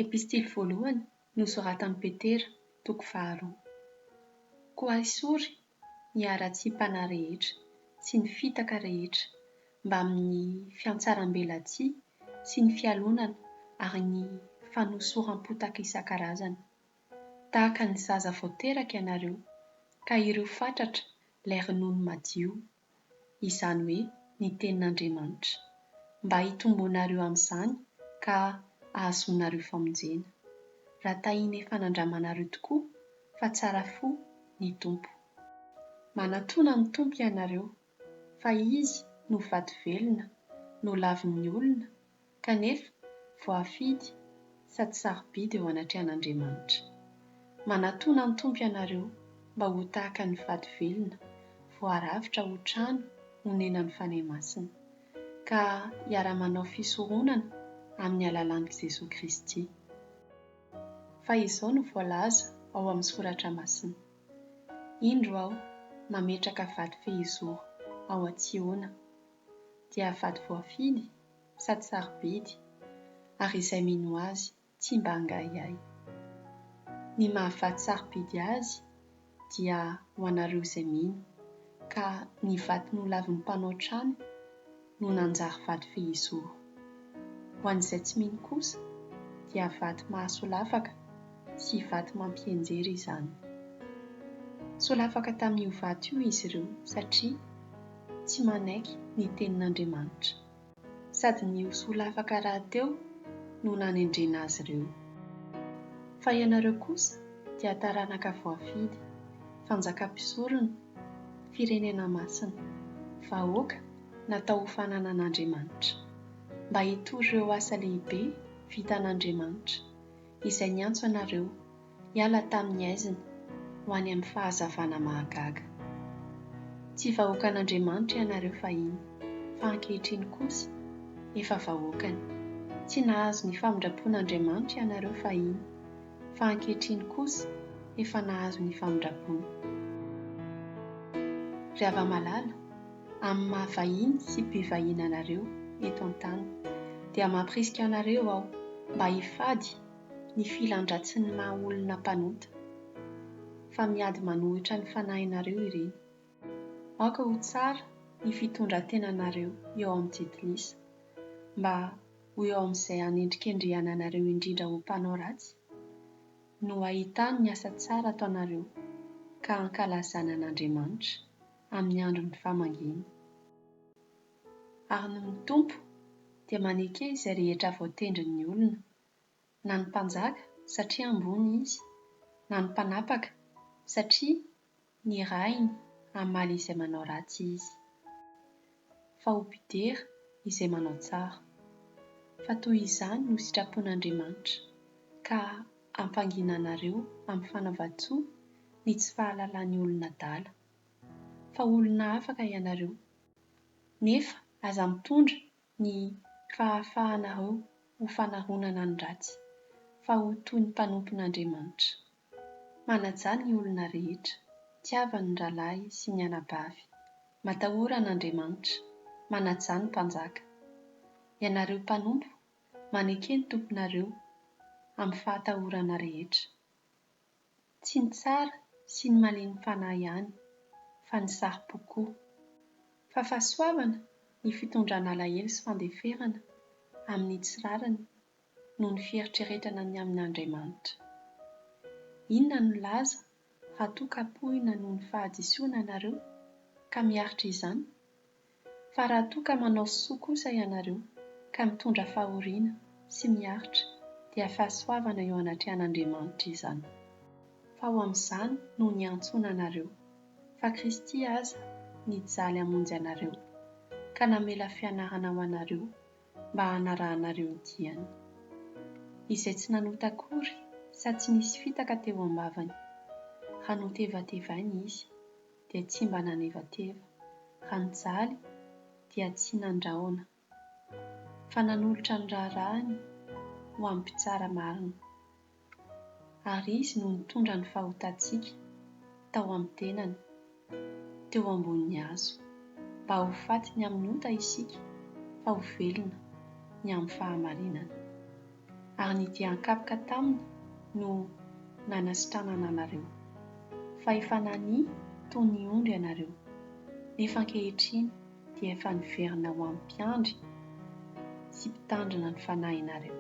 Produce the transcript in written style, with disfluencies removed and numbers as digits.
Epistily voalohany nosoratan'i Petera, toko faharoa. Koa esory ny haratsiam-panahy rehetra sy ny fitaka rehetra mbamin'ny fiantsarambelatsihy sy ny fialonana ary ny fanosoram-potaka isan-karazany. Tahaka ny zaza vao teraka ianareo, ka ireo fatratra ilay ronono madio, izany hoe ny Tenin'Andriamanitra, mba hitomboanareo amin'izany ka hahazoanareo famonjena, raha tahina efa nandramanareo tokoa fa tsara fo ny Tompo. Manatòna ny Tompo ianareo, fa Izy no vato velona nolavin'ny olona kanefa voafidy sady sarobidy eo anatrehan'Andriamanitra. Manatòna ny Tompo ianareo mba ho tahaka ny vato velona voarafitra ho trano honenan'ny Fanahy Masina, ka hiara-manao fisoronana amin'ny alalan'i Jesoa Kristy. Fa izao no voalaza ao amin'ny Soratra Masina, Indro Aho mametraka vato fehizoro ao an-Tsiôna, dia vato voafidy sady sarobidy, ary izay mino azy tsy mba hangahiahy. Ny maha-vato sarobidy azy dia ho anareo izay mino, ka ny vato nolavin'ny mpanao trano no nanjary vato fehizoro. Ho an'izay tsy mino kosa dia vato mahasolafaka sy vato mampienjera izany. Solafaka tamin'io vato io izy ireo satria tsy manaiky ny tenin'Andriamanitra. Sady ny ho solafaka rahateo no nanendrena azy ireo. Fa ianareo kosa dia taranaka voafidy, fanjakam-pisorona, firenena masina, vahoaka natao ho fananan'Andriamanitra, mba hitory ireo asa lehibe vitan'Andriamanitra, izay niantso anareo hiala tamin'ny haizina ho any amin'ny fahazavana mahagaga. Tsy vahoakan'Andriamanitra ianareo fahiny, fa ankehitriny kosa efa vahoakany. Tsy nahazo ny famindram-pon'Andriamanitra ianareo fahiny, fa ankehitriny kosa efa nahazo ny famindram-pony. Ry hava-malala, amin'ny maha vahiny sy mpivahiny anareo eto an-tany, dia mampirisika anareo aho mba hifady ny filan-dratsin'ny maha olona mpanota, fa miady manohitra ny fanahinareo ireny. Aoka ho tsara ny fitondran-tenanareo eo amin'ny jentilisa, mba ho eo amin'izay hanendrikendrehana anareo indrindra ho mpanao ratsy, no hahitany ny asa tsara ataonareo ka hankalazana an'Andriamanitra amin'ny andron'ny famangiana. Ary noho ny Tompo dia maneke izay rehetra voatendrin'ny olona, na ny mpanjaka satria ambony izy, na ny mpanapaka satria nirahiny hamaly izay manao ratsy izy, fa ho mpidera izay manao tsara. Fa toy izany no sitrapon'Andriamanitra, ka hampangina anareo amin'ny fanaovan-tsoa ny tsy fahalalan'ny olona adala. Fa olona afaka ianareo, nefa aza mitondra ny fahafahanareo ho fanaronana ny ratsy, fa ho toy ny mpanompon'Andriamanitra. Manajà ny olona rehetra, tiava ny rahalahy sy ny anabavy, matahora an'Andriamanitra, manajà ny mpanjaka. Ianareo mpanompo, maneke ny tomponareo amin'ny fahatahorana rehetra. Tsy ny tsara sy ny malemy fanahy ihany, fa ny saro-po koa. Fa fahasoavana ny fitondrana alahelo sy fandeferana amin'ny tsy rariny noho ny fieritreretana ny amin'Andriamanitra. Inona no laza raha toa kapohina noho ny fahadisoana ianareo ka miaritra izany? Fa raha toa ka manao soa kosa ianareo, ka mitondra fahoriana sy miaritra, dia fahasoavana eo anatrehan'Andriamanitra izany. Fa ho amin'izany no niantsoana anareo, fa Kristy aza nijaly hamonjy anareo, ka namela fianarana ho anareo mba hanarahanareo ny diany. Izay tsy nanota akory sady tsy nisy fitaka teo am-bavany, raha notevatevaina izy, dia tsy mba nanevateva, raha nijaly dia tsy nandrahona, fa nanolotra ny raharahany ho amin'ny mpitsara marina. Ary Izy no nitondra ny fahotantsika tao amin'ny tenany, teo ambonin'ny hazo, mba ho faty ny amin'ny ota isika, fa ho velona ny amin'ny fahamarinana. Ary ny dian-kapoka taminy no nanasitranana anareo. Fa efa nania toy ny ondry ianareo, nefa ankehitriny dia efa niverina ho amin'ny Mpiandry sy Mpitandrina ny fanahinareo.